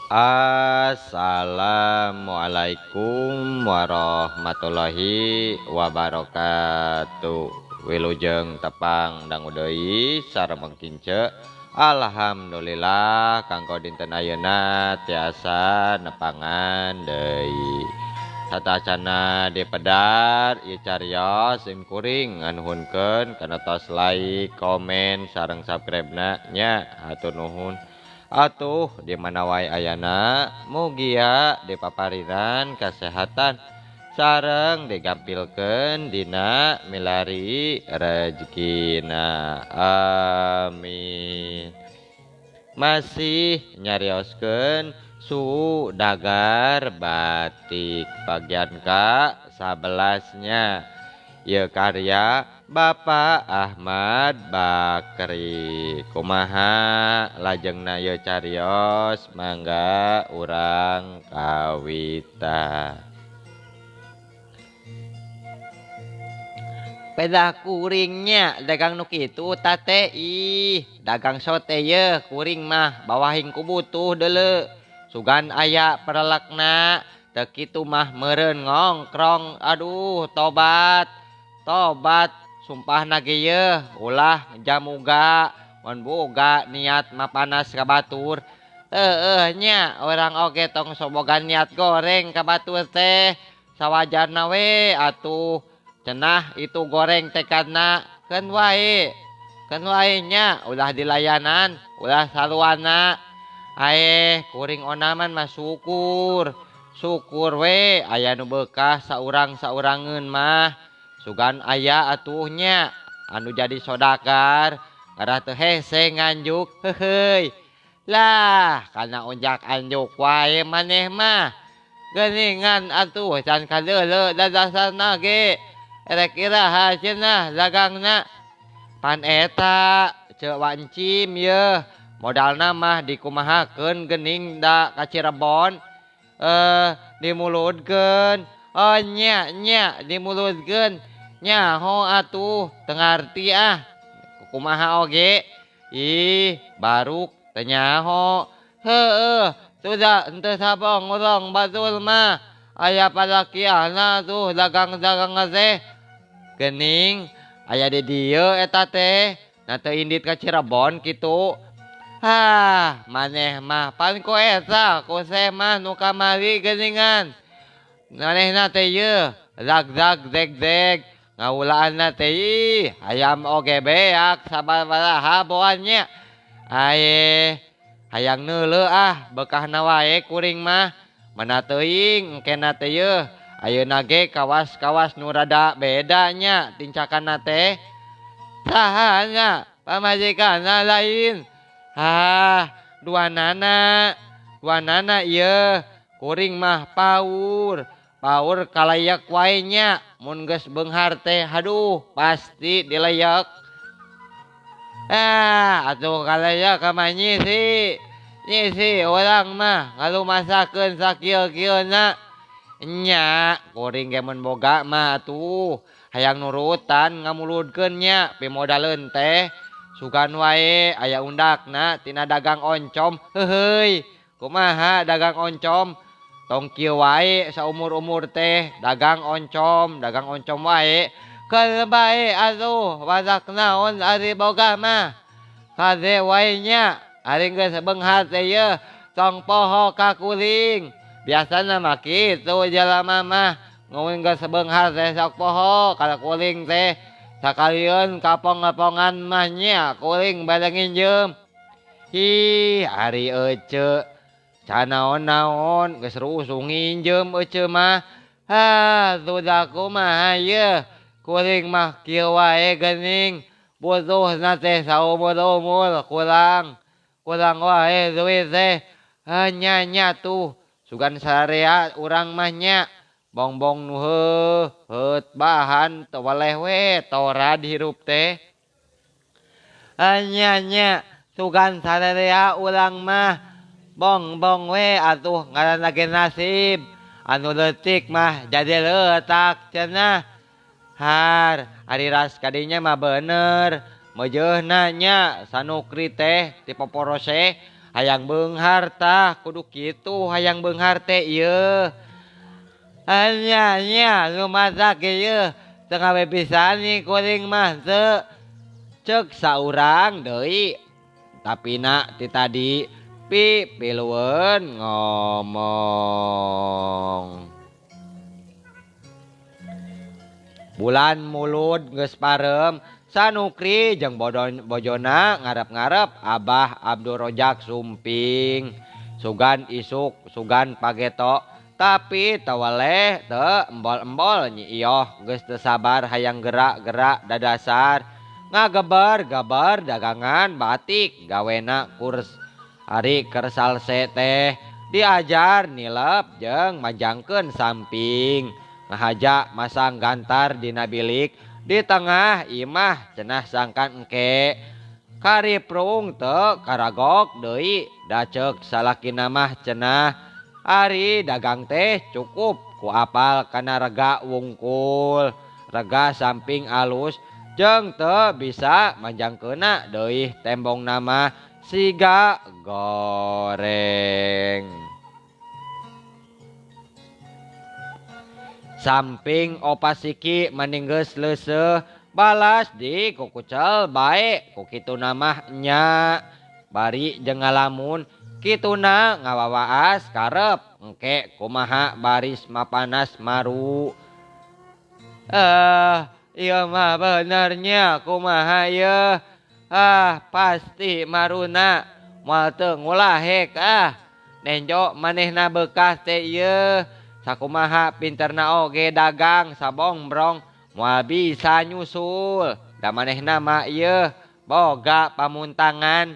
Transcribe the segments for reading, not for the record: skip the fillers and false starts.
Assalamualaikum warahmatullahi wabarakatuh. Wilujeng tepang dangu deui sareng kince. Alhamdulillah kanggo dinten ayeuna tiasa nepangan deui. Satacana dipedar ieu carios sim kuring nganuhunkeun kana tos like, komen sareng subscribe-na nya. Hatur nuhun. Atuh di mana wae ayana mugia dipaparinan kasehatan sareng digampilkeun dina milari rejekina. Amin. Masih nyarioskeun Saudagar Batik bagian ka 11-nya. Ieu karya Bapak Ahmad Bakri. Kumaha lajengna ieu carios mangga urang kawita. Pedah kuringnya dagang nu kitu tate ih dagang sote ye kuring mah bawahing ku butuh deuleu sugan aya perelekna teu kitu mah meureun ngongkrong. Aduh tobat tobat sumpahna ge yeuh ulah jamuga mun boga niat mah panas ka batur. Heueuh nya urang oge tong soboga niat goreng ka batur teh sawajarna we atuh cenah itu goreng tekadna keun wae nya ulah dilayanan ulah saluana. Aeh kuring onaman mah syukur syukur we aya nu beukah saurang-saurangeun mah sugan aya atuh nya anu jadi sodagar ngarah teu hese nganjuk heuheuy. Lah kana unjak anjuk wae maneh mah geuningan atuh can kadeuleu dadasarna ge rek iraha cenah dagangna pan eta ceu wancim yeuh modalna mah dikumahakeun geuning da ka Cirebon dimuludkeun. Oh nya nya dimuludkeun nyaho atuh teu ngarti ah kumaha oge ih baruk teu nyaho. Heueuh sudah henteu sabong urang batur mah aya palakiana tuh dagang-dagang teh geuning aya di dieu eta teh na teu indit ka Cirebon kitu. Hah maneh mah pan ku eta ku seh mah nu kamari geuningan manehna teh yeuh zag-zag zeg-zeg ngawulaanna teh ih hayam oge beak sababaraha boan nya. Aeh hayang neuleuh ah beukahna wae kuring mah mana teuing engkena teh yeuh ayeuna ge kawas-kawas nu rada beda nya tincakanna teh. Saha nya pamajikanna lain. Hah duanana duanana ieu kuring mah paur paur kalayak wae nya mun geus beunghar teh haduh pasti dileyak. Ah atuh kalayak ka mah nyisi nyisi urang mah ngalumasakeun sakieu-kieuna nya kuring ge mun boga mah atuh hayang nurutan ngamuludkeun nya pimodaleun teh sugan wae aya undakna tina dagang oncom. Heuheuy kumaha dagang oncom tong kieu wae saumur-umur teh dagang oncom wae keun bae atuh wadak naon ari boga mah kade wae nya ari geus beunghar teh yeuh tong poho ka kuring biasana mah kitu jalma mah mun geus beunghar teh sok poho ka kuring teh sakalieun kapong-kapongan mah nya kuring bade nginjeum. Ih ari ece canaon-naon geus rusuh nginjeum ece mah. Ha sudah kumaha yeuh kuring mah kieu wae geuning butuhna teh saumur-umur kurang kurang wae duit teh. Nya nya tuh sugan sararea urang mah nya bongbong nu heuh bahan teu weleh we tora dihirup teh. Nya nya sugan sararea urang mah bongbong we atuh ngaranna ge nasib anu leutik mah jadi leutak cenah. Har ari ras kadinya mah bener meujeuhna nya sanukri teh ti poporose. Hayang beunghar tah kudu kitu hayang beunghar teh ieu. Nya nya nu masak ieu teu ngawe pisan nih kuring mah teu. Ceuk saurang deui tapina ti tadi pipilueun ngomong. Bulan Mulud geus parem Sanukri jeung bojona ngarep-ngarep Abah Abdul Rojak sumping. Sugan isuk sugan pageto tapi tawaleh teu embol-embol Nyi Iyoh geus teu sabar hayang gerak-gerak dadasar ngageber-geber dagangan batik gawena kurs ari kersalse teh diajar nilep jeung manjangkeun samping ngahaja masang gantar dina bilik di tengah imah cenah sangkan engke kariprung teu karagok deui da ceuk salakina mah cenah ari dagang teh cukup ku apal kana rega wungkul rega samping alus jeung teu bisa manjangkeunna deui tembong nama siga goreng. Samping opasiki maninggeus leuseuh balas di kukucel bae ku kituna mah nya bari jeung ngalamun kituna ngawawaas karep engke kumaha baris mapanas maru. Ieu mah benernya kumaha ieu ah pasti maruna moal teu ngulahek ah nenjo manehna bekas teh ieu sakumaha pinterna oge dagang sabongbrong moal bisa nyusul da manehna mah ieu boga pamuntangan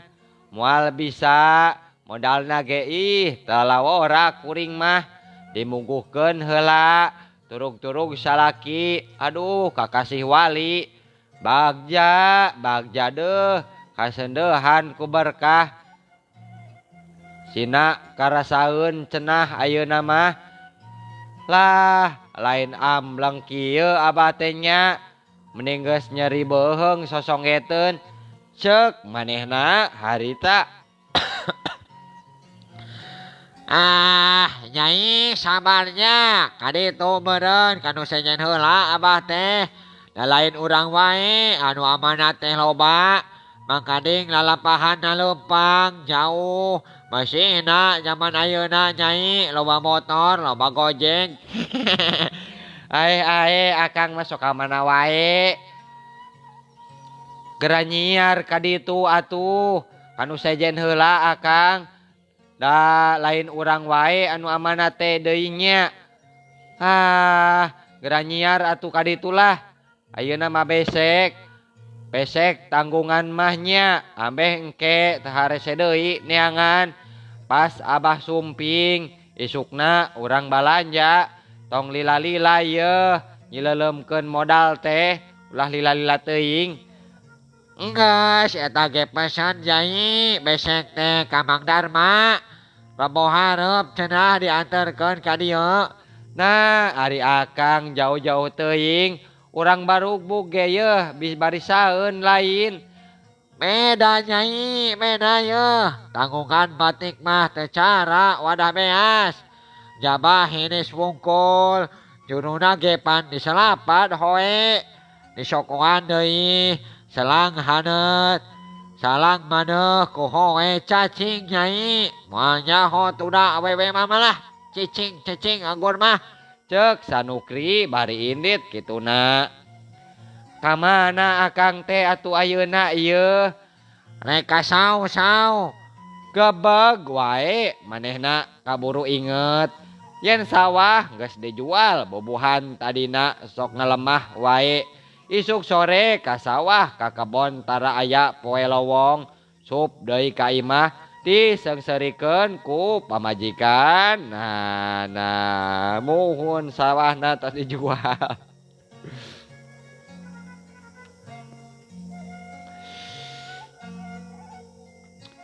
moal bisa modalna ge ih teu lawora kuring mah dimungguhkeun heula turug-turug salaki aduh kakasih wali bagja bagja deuh kasendeuhan ku berkah sina karasaeun cenah ayeuna mah lah lain ambleng kieu abah teh nya mending geus nyeri beuheung sosonggeteun ceuk manehna harita. Ah nyai sabarnya kaditu meureun kanu sejen heula abah teh da lain urang wae anu amanat teh loba mangkading lalapahan leumpang jauh masihna zaman ayeuna nyai loba motor loba gojek. Ae ae akang mah sok ka mana wae geura nyiar ka ditu atuh kanu sejen heula akang da lain urang wae anu amanat teh deui nya. Ah geura nyiar atuh ka ditulah ayeuna mah besek besek tanggungan mah nya ambeh engke teh harese deui neangan pas abah sumping isukna urang balanja tong lila-lila yeuh nyileuleumkeun modal teh ulah lila-lila teuing. Enggeus eta ge pesan nyai besek teh ka Mang Darma rebo hareup cenah dianterkeun ka dieu. Nah ari akang jauh-jauh teuing urang barugbug ge yeuh barisaeun lain. Beda nyai beda yeuh tanggungan batik mah teu cara wadah beas jabah hinis wungkul juruna ge pan diselapat hoe disokongan deui selang haneut salang maneuh ku hoe cacing nyai moal nyaho tuda awewe mah malah cicing cicing anggur mah. Ceuk Sanukri bari indit kituna. Kamana akang teh atuh ayeuna ieu? Rek ka saw-saw. Gebeg wae manehna kaburu inget yen sawah geus dijual bubuhan tadina sok ngalemah wae. Isuk sore ka sawah ka kebon tara aya poe lowong sup deui ka imah disengserikeun ku pamajikan. Nah, nah muhun sawahna tos dijual.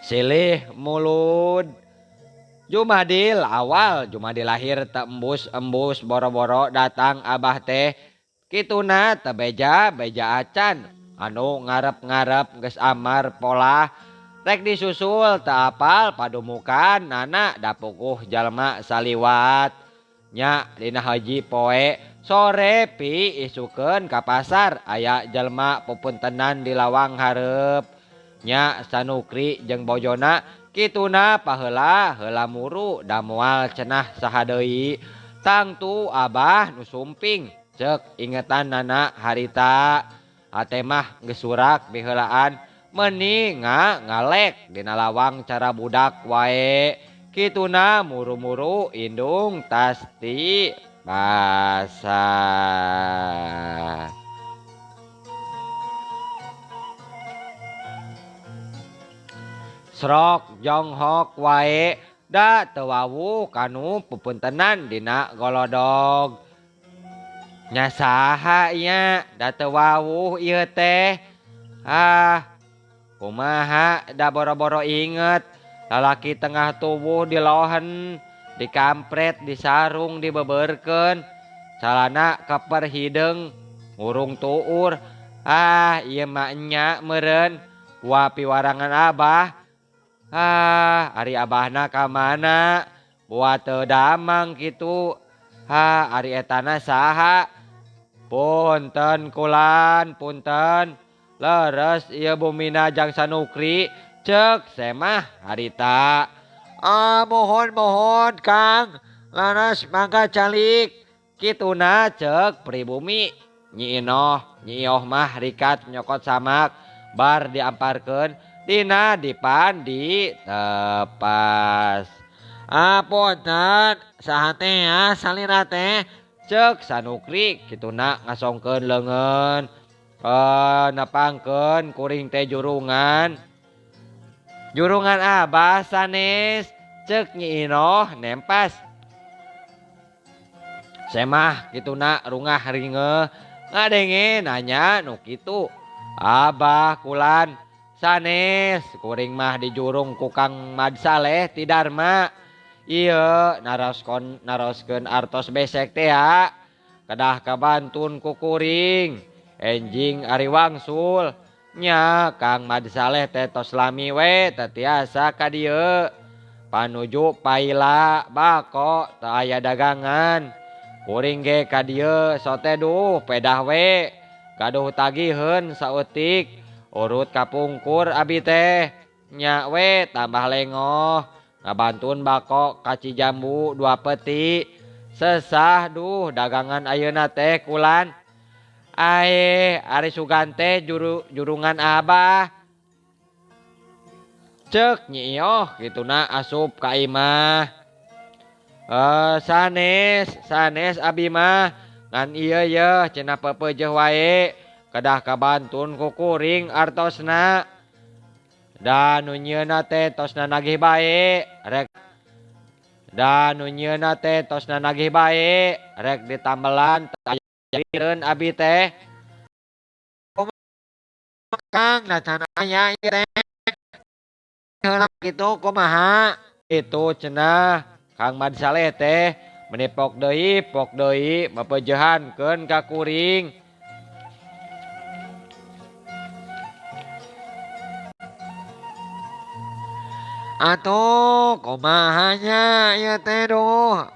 Silih mulud Jumadil awal Jumadil lahir tembus-embus boro-boro datang abah teh kituna teu beja beja acan anu ngarep-ngarep geus amar polah Rek disusul teu apal padumukan nana da puguh jalma saliwat. Nya dina hiji poe sore pi isukeun ka pasar aya jalma pupuntenan di lawang hareup. Nya Sanukri jeung bojona kituna paheula heula muru da moal cenah saha deui. Tangtu abah nu sumping ceuk ingetan nana harita. Ate mah geus surak biheulaan meni ngalek dina lawang cara budak wae. Kituna muru-muru indung tas ti pasar. Srok jonghok wae da teu wawuh kanu pupuntenan dina golodog. Nya saha nya da teu wawuh ieu teh. Ah, kumaha da boro-boro inget lalaki tengah tubuh dilohen, dikampret, disarung, dibeberkeun, calana keper hideung, ngurung tuur. Ah, ieu mah nya meureun wa piwarangan abah. Ah, ari abahna ka mana? Buat teu damang kitu. Ha, ari etana saha? Punten kulan, punten. Leres ieu bumina jang Sanukri, ceuk semah harita. Ah, mohon mohon Kang, leres mangga calik. Kituna ceuk pribumi. Nyi Inoh, Nyi Ioh mah rikat nyokot samak bar diamparkeun dina dipan di tepas. Ah, punten, saha teh ya salira teh? Ceuk Sanukri kituna ngasongkeun leungeun. Nepangkeun kuring teh jurungan. Jurungan abah sanes, ceuk Nyi Inoh nempas. Semah kituna rungah ringeuh ngadenge nanya nu kitu. Abah kulan sanes kuring mah dijurung ku Kang Mad Saleh ti Darma. Ieu naroskeun artos besek teh ya. Kedah kabantun ku kuring. Enjing ari wangsul. Nya Kang Mad Saleh teh tos lami we teu tiasa ka dieu. Panuju paila bako teu aya dagangan. Kuring ge ka dieu sote duh pedah we. Gaduh tagiheun saeutik. Urut kapungkur abi teh. Nya we tambah lengoh. Ngabantun bako kaci jambu 2 peti. Sesah duh dagangan ayeuna teh kulan. Ae, ari sugan teh jurungan abah. Ceuk Nyi Ioh kituna asup ka imah. Sanes, sanes abi mah ngan ieu yeuh cenah pepeujeuh wae. Kedah kabantun ku kuring artosna. Da nu nyieunna teh tosna nagih bae rek. Da nu nyieunna teh tosna nagih bae rek ditambelan tayeun abi teh. Kang da can aya ieu teh. Heula kitu kumaha? Itu cenah Kang Mad Saleh teh meni pok deui mapeujehankeun ka kuring. Atuh kumaha nya ieu teh duh.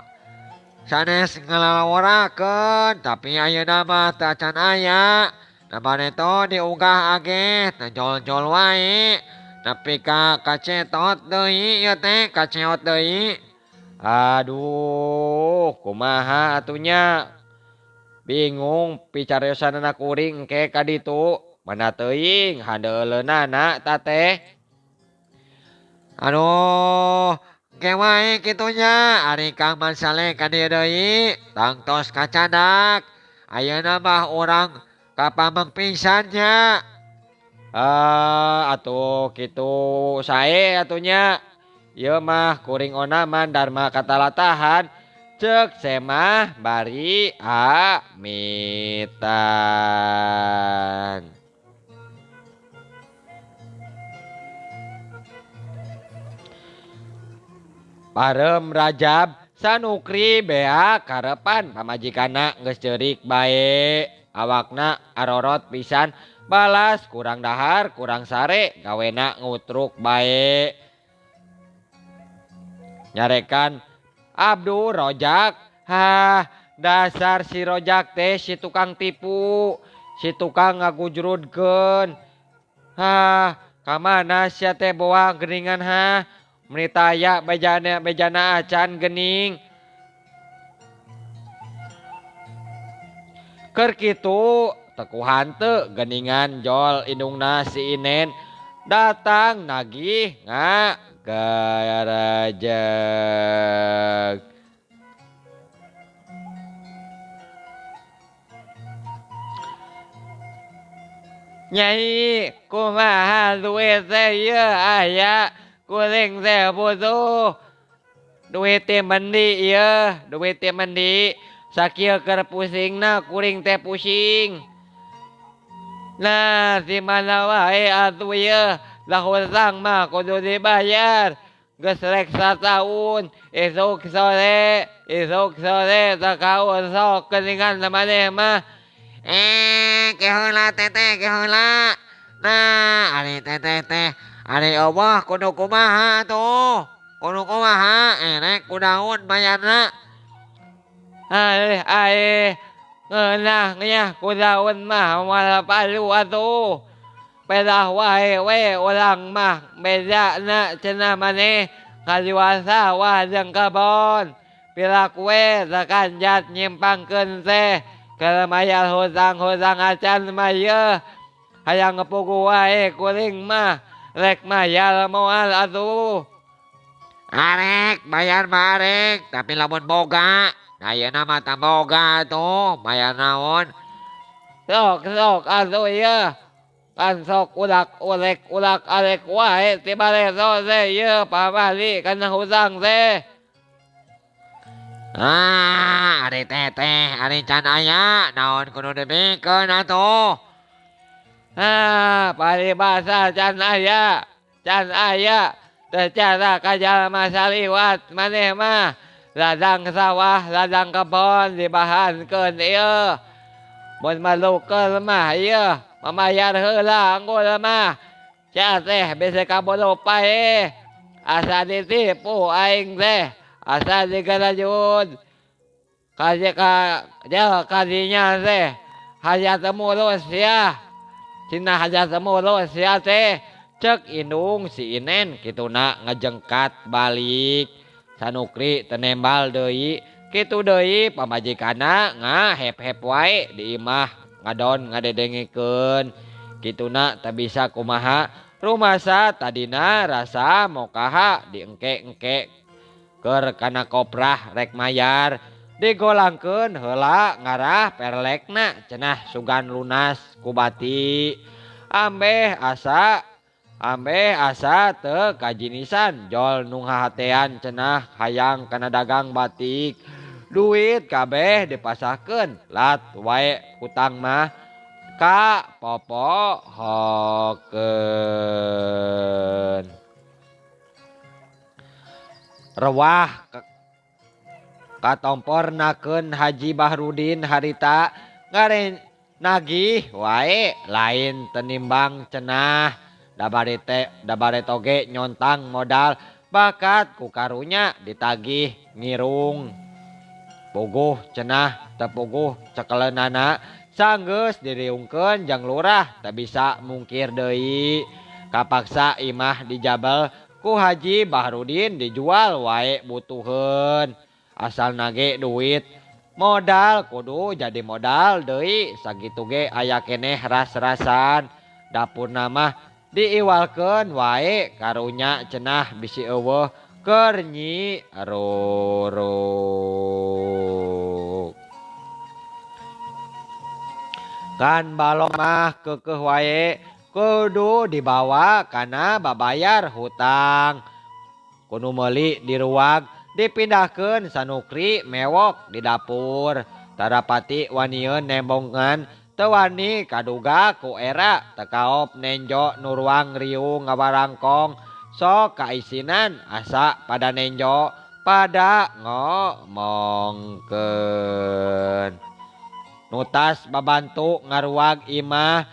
Sanes ngalalaworakeun tapi ayeuna mah teu acan aya. Da bareto diunggah age teu jol-jol wae. Nepi ka kacetot deui ieu teh, kaceot deui. Aduh, kumaha atunya? Bingung picariosanana kuring engke ka ditu. Mana teuing handeuleunana ta teh. Aduh, engke wae kitunya ari Kang Mad Saleh ka dieu deui, tangtos kacadak. Ayeuna mah urang ka pameng pisan nya. Atuh kitu sae atunya. Ieu mah kuring onaman Dharma katalatahan. Ceuk semah bari amitan. Parem Rajab Sanukri bea karepan pamajikanna geus ceurik bae. Awakna arorot pisan Balas kurang dahar kurang sare gawena ngutruk bae. Nyarekan Abdul Rojak, hah dasar si Rojak teh si tukang tipu, si tukang ngagujrudkeun. Hah, kamana sia teh boa geuningan hah? Meni taya bejana bejana acan geuning. Keur kitu teu hanteu geuningan jol indungna si Inen datang nagih ngagerejeg. Nyai kumaha duit teh ieu aya kuring teh butuh duit teh mendi ieu, duit teh mendi sakieu keur pusingna kuring teh pusing. Nah di mana wae atuh ieu lah hutang mah kudu dibayar. Geus rek sataun isuk sore teu kaur sok geuningan maneh mah. Ke heula teteh ke heula. Nah, ari teteh teh, ari eueuh kudu kumaha atuh? Kudu kumaha erek ku daun bayarna? Aeh aeh ngeunah nya ku daun mah moal palu atuh. Pedah wae we urang mah bedana cenah maneh ngajual sawah jeung kebon. Piraku we sakanjat nyimpangkeun teh keur mayar hutang-hutang acan mah ieu. Hayang ngepuguh wae kuring mah rek mayar moal atuh. Arek bayar mah arek, tapi lamun boga, ayeuna mah teu boga atuh, bayar naon? Sok sok atuh ieu. Kan sok ulak ulek ulak arek wae ti bareto teh ieu pamali kana hutang teh. Ah, ari teteh, ari can aya, naon kudu dibikeun atuh? Ah, paribasa can aya, teu cara ka jalma saliwat maneh mah. Ladang sawah, ladang kebon dibahankeun ieu. Mun malukeun mah ieu, mamayar heula anggul mah. Sia teh bisi kaburu paeh. Asa ditipu aing teh. Asa digarajud. Kaji ka jauh kadinya teh. Hajat mulus sia. Cina hajat mulus sia teh. Cek indung si Inen kituna ngejengkat balik. Sanukri tenembal deui. Kitu deui pamajikanna ngahep-hep wae di imah ngadon ngadedengikeun. Kituna teu bisa kumaha. Rumasa tadina rasa mokaha diengke-engke keur kana koprah rek mayar. Digolangkeun heula ngarah perlekna cenah sugan lunas ku bati. Ambeh asa teu kajinisan jol nu hahatean cenah hayang kana dagang batik. Duit kabeh dipasahkeun lat wae hutang mah ka popohokeun. Rewah katompornakeun Haji Bahrudin harita ngaren nagih wae lain tenimbang cenah dabare toge nyontang modal bakat ku karunya ditagih ngirung. Puguh cenah teu puguh cekeleunana sanggeus diriungkeun jang lurah teu bisa mungkir deui. Kapaksa imah dijabel ku Haji Bahrudin dijual wae butuheun. Asal nage duit modal kudu jadi modal deui sakitu ge aya keneh ras-rasan. Dapurna mah diiwalkeun wae karunya cenah bisi eueuh keur nyi ruruk. Kan balong mah keukeuh wae kudu dibawa kana babayar hutang. Kudu meuli diruag dipindahkeun sanukri mewok di dapur. Tarapati wanieun nembongan teu wani kaduga ku era teu kaop nenjo nu ruang riung ngawarangkong. Sok kaisinan asa pada nenjo pada ngomongkeun. Nutas babantu ngaruag imah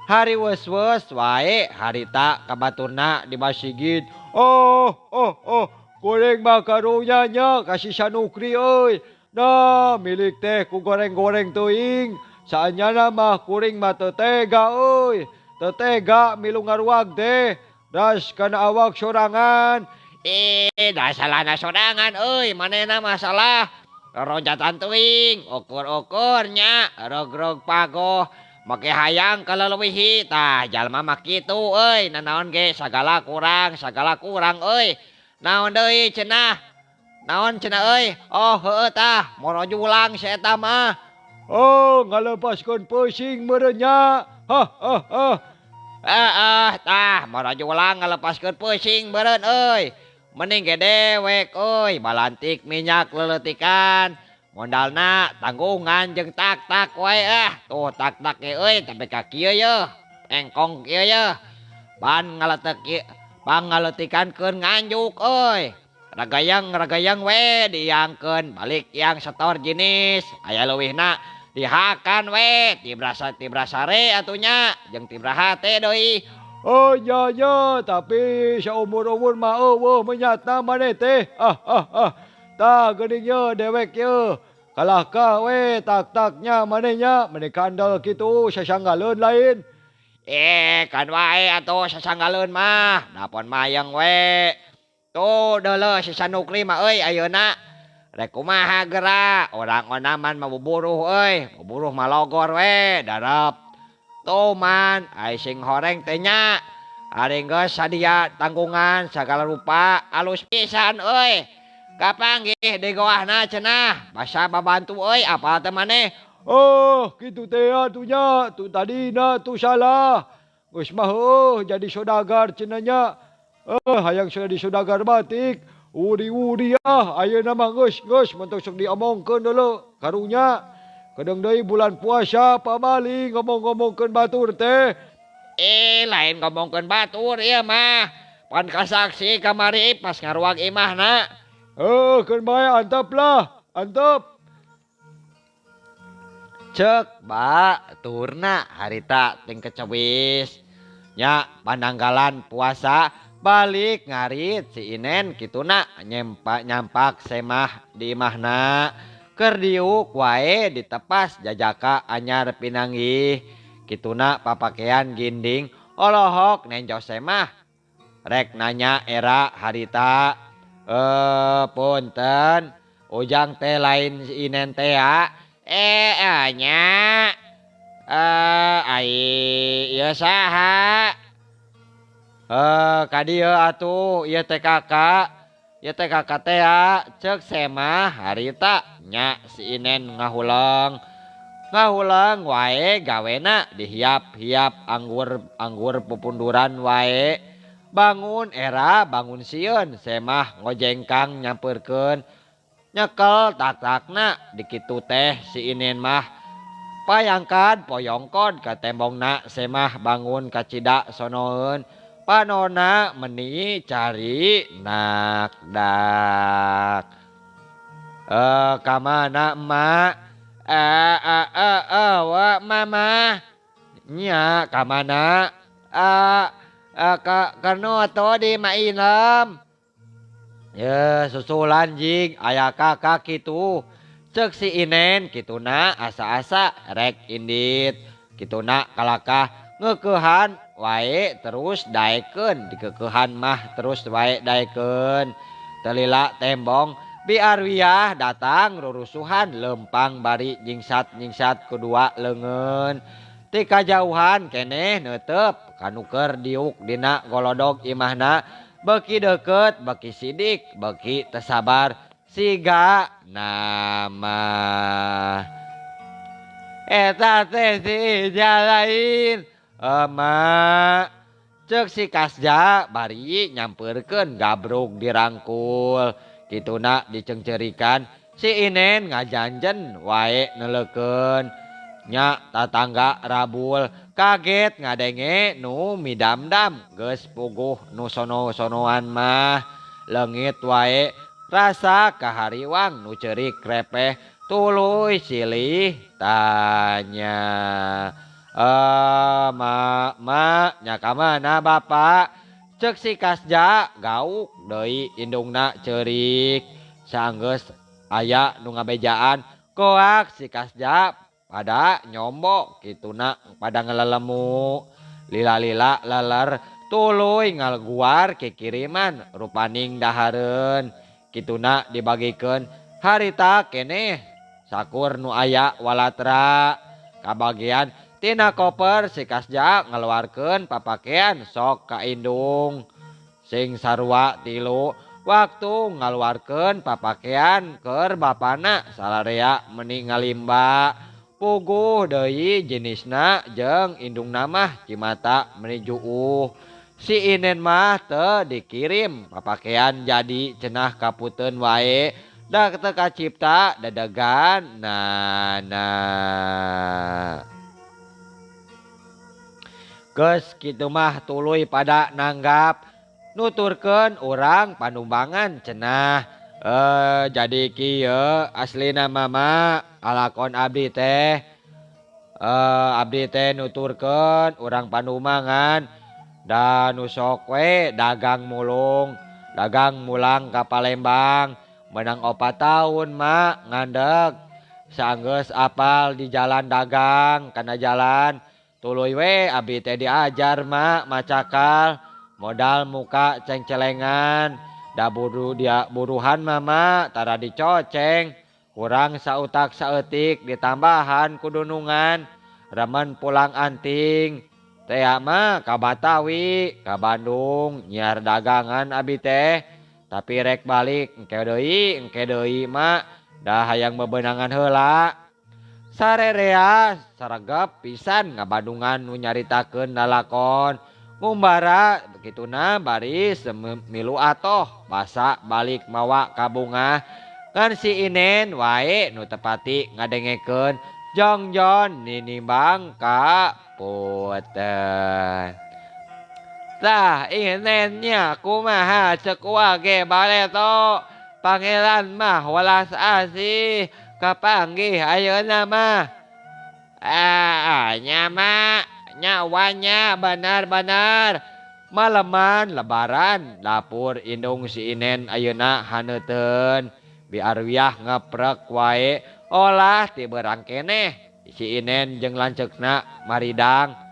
Hari weus-weus wae harita ka baturna di masigit. Oh oh oh kuring mah karunya nya ka si Sanukri euy. Nah milik teh ku goreng-goreng teuing. Saanyana mah kuring mah teu tega euy. Teu tega milu ngaruag teh. Das kana awak sorangan. Ih, da salahna sorangan euy, manehna masalah rorojatan teuing, ukur-ukur nya, rog-rog pagoh, make hayang kaleuwihi tah jalma mah kitu euy, nanaon ge sagala kurang euy. Naon deui cenah? Naon cenah euy? Oh heueuh tah, morojulang si eta mah. Oh, ngalepaskeun peusiing meureun nya. Hah hah hah. Heeh, tah morojulang ngalepaskeun peusiing meureun euy. Mending ge dewek euy, balantik minyak leleutikan. Modalna tanggungan jeung tak-tak wae ah. Tuh tak-tak ge euy tapi ka kieu yeuh. Engkong kieu yeuh. Pan ngaletek pangaleutikan keur nganjuk euy. Ragayang-ragayang we diangkeun balik yang setor jenis aya leuwihna dihakan we tibrasa tibrasare atunya jeung tibra hate deui. Oh nya nya tapi saumur-umur mah eueuh menyatna maneh teh. Ah ah ah. Tah geuning ye dewek ye. Kalahka we tak-taknya maneh nya maneh kandel kitu sasanggaleun lain. Kan wae atuh sasanggaleun mah dapon mayeng we. Tuh deuleuh si Sanukri mah euy ayeuna. Rek kumaha geura urang onaman mah buburuh euy, buburuh mah logor we darep. Tuh man, ai sing horeng teh nya. Ari geus sadia tanggungan sagala rupa alus pisan euy. Kapanggih di goahna cenah, basa babantu euy apal teh maneh. Oh, kitu teh atuh nya, tu tadina tu salah. Geus mah heuh jadi saudagar cenah nya. Hayang jadi saudagar batik. Uri-uri ah ayeuna mah geus geus mun teu sok diomongkeun deuleu karunya. Kedeung deui bulan puasa pamali ngomong-ngomongkeun batur teh. Lain ngomongkeun batur ieu mah. Pan kasaksi kamari pas ngaruag imahna. Keun bae antep lah, antep. Cek baturna harita ting kecewis. Nya pananggalan puasa balik ngarit si Inen kituna nyempak nyampak semah di imahna. Keur diuk wae ditepas jajaka anyar pinanggih kituna papakean ginding olohok nenjo semah rek nanya era harita punten ujang teh lain si Inen teh ya nya ai ieu saha ka dieu atuh ieu teh kakak ieu teh kakak teh ya ceuk semah harita nya si Inen ngahuleng ngahuleng wae gawena dihiap-hiap anggur pupunduran wae bangun era bangun sieun semah ngojengkang nyampeurkeun nyekel tak-takna dikitu teh si Inen mah payangkan poyongkon ka tembongna semah bangun kacida sonoeun panona meni cari nakdak. Kamana emak? Wa mama nya kamana? Ka kanu atuh di Mainem. Ya susulan jing aya kakak kitu. Ceuk si Inen kituna asa-asa rek indit. Kituna kalakah ngeukehan wae terus daekeun dikeukehan mah terus wae daekeun. Telila tembong biarwiah datang rurusuhan lempang bari nyingsat-nyingsat kedua leungeun. Ti kajauhan keneh neuteup kanuker diuk dina golodog imahna beuki deukeut beuki sidik beuki teu sabar siga nama. Eta teh si lain emak ceuk si Kasja bari nyampeurkeun gabrug dirangkul kituna dicengcerikan si Inen ngajanjen wae neuleukeun. Nya tatangga rabul kaget ngadenge nu midamdam geus puguh nu sono-sonoan mah leungit wae rasa kahariwang nu ceurik repeh tuluy silih tanya. Ma ma nya ka mana bapa cek si Kasja gauk deui indungna ceurik saenggeus aya nu ngabejaan koak si Kasja pada nyombok kituna pada ngelelemu lila-lila leler tuluy ngalguar kikiriman rupaning dahareun kituna dibagikeun harita keneh sakur nu aya walatra kabagian tina koper si Kasja ngaluarkeun papakean sok ka indung sing sarua tilu waktu ngaluarkeun papakean keur bapana salarea meni ngalimba puguh deui jenisna jeung indungna mah cimata meni juuh. Si Inen mah teu dikirim papakean jadi cenah kaputeun wae da teu kacipta dedegan nana. Geus kitu mah tuluy pada nanggap nuturkeun urang Panumbangan cenah. Jadi kieu aslina mama alakon abdi teh. Abdi teh nuturkeun urang Panumbangan da nu sok we dagang mulung, dagang mulang ka Palembang menang 4 tahun mak ngandeg saenggeus apal di jalan dagang kana jalan tuluy we abdi teh diajar mak macakal modal muka cengcelengan da buru dia buruhan mama tara dicoceng kurang sautak saeutik ditambahan kudunungan remen pulang anting teh mah ka Batawi ka Bandung nyiar dagangan abi teh tapi rek balik engke deui mak dah hayang bebenangan heula sarerea saregep pisan ngabandungan nu nyaritakeun lalakon ngumbara kituna baris milu atoh basa balik mawa kabungah ngan si Inen wae nu tepati ngadengekeun jongjon ninimbang ka puten. Tah Inennya kumaha cek wage bareto pangeran mah welas asih kapanggih ayeuna mah. Nya mak nyawanya benar-benar maleman lebaran dapur indung si Inen ayeuna haneuteun biarwiah ngeprek wae olah ti berang keneh si Inen jeung lanceukna maridang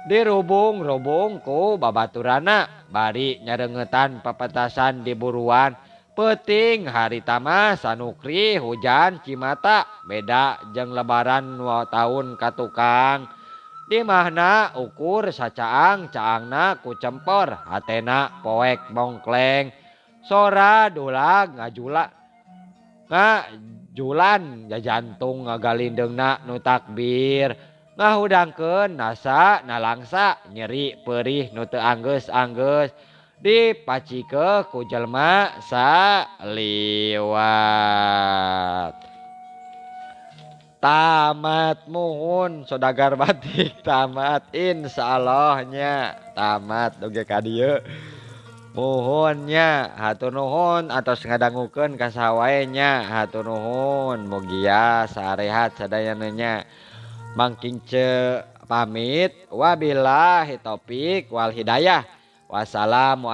dirubung-rubung ku babaturana bari nyarengetan papetasan di buruan peuting harita mah sanukri hujan cimata beda jeung lebaran nu taun ka tukang di mahna ukur sacaang caangna ku cempor hatena poek mongkleng sora dulag ngajula ngajulan jajantung ngagalindeungna nu takbir ngahudangkeun nasa nalangsa nyeri perih nu teu anggeus-anggeus dipacikeun ku jelema saliwat. Tamat muhun sodagar batik tamat insyaallah-nya tamat oge ka dieu. Muhunnya hatur nuhun atos ngadangukeun ka saha wae nya hatur nuhun mugia sarehat sadayana nya. Mang Kince pamit wabillahi taufik wal hidayah. Wassalamualaikum.